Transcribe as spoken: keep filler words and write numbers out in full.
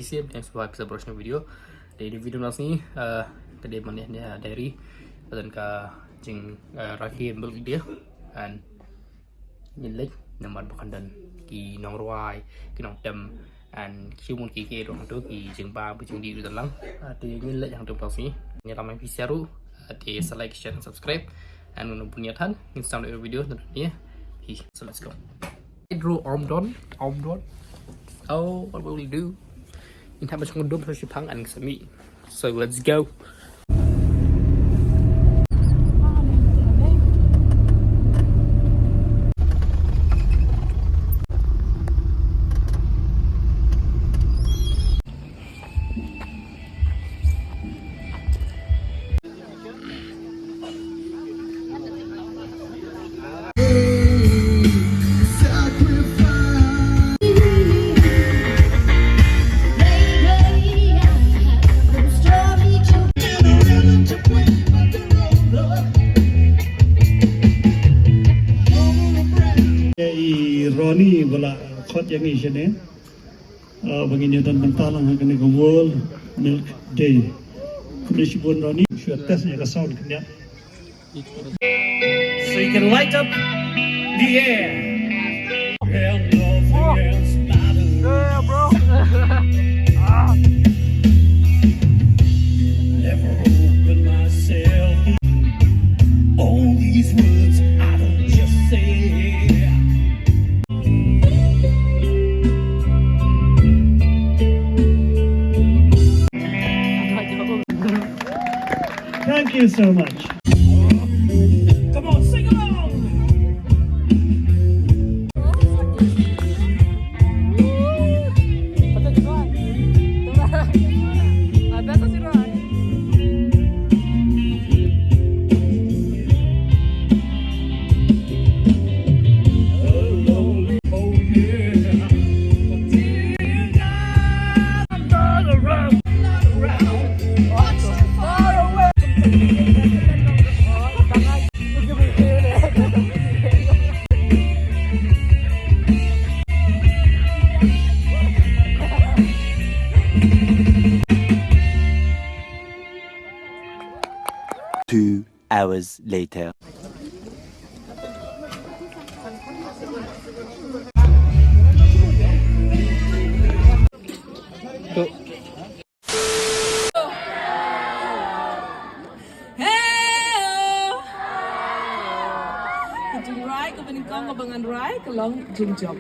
Isi yang suba bisa brush video. Dari video nas ni, eh, tadi mana ni dari dan ka jing, eh, raki ambil dia and ngin leh namar ba kan don ki nongrwai, ki nongtem and ki mun ki ki rong tu ki jing ba bu jing di tu lang. Ah, te ngin leh yang tu pas ni. Ngin ramai pisa ru, ah, te sa like, share and subscribe. And ngin punya tan, ngin sampai video tu ni. Hi, so let's go. Pedro Omdon, Omdon. Oh, what will we do? In time, I'm gonna do some shipang and some meat. So let's go. I Ronnie ba la khot ïa ngi shane. Ah, ba ngin ïa don bynta lang ha kane ka World Milk Day. Khublei shibun Ronnie, shu test ïa ka sound kane. So you can light up the air. And nothing else matters. Never open myself. All these words I don't just say. Thank you so much. Come on, sing along. Two hours later. Ka jingrai kaba nyngkong kaba ngan rai ka long jingjop.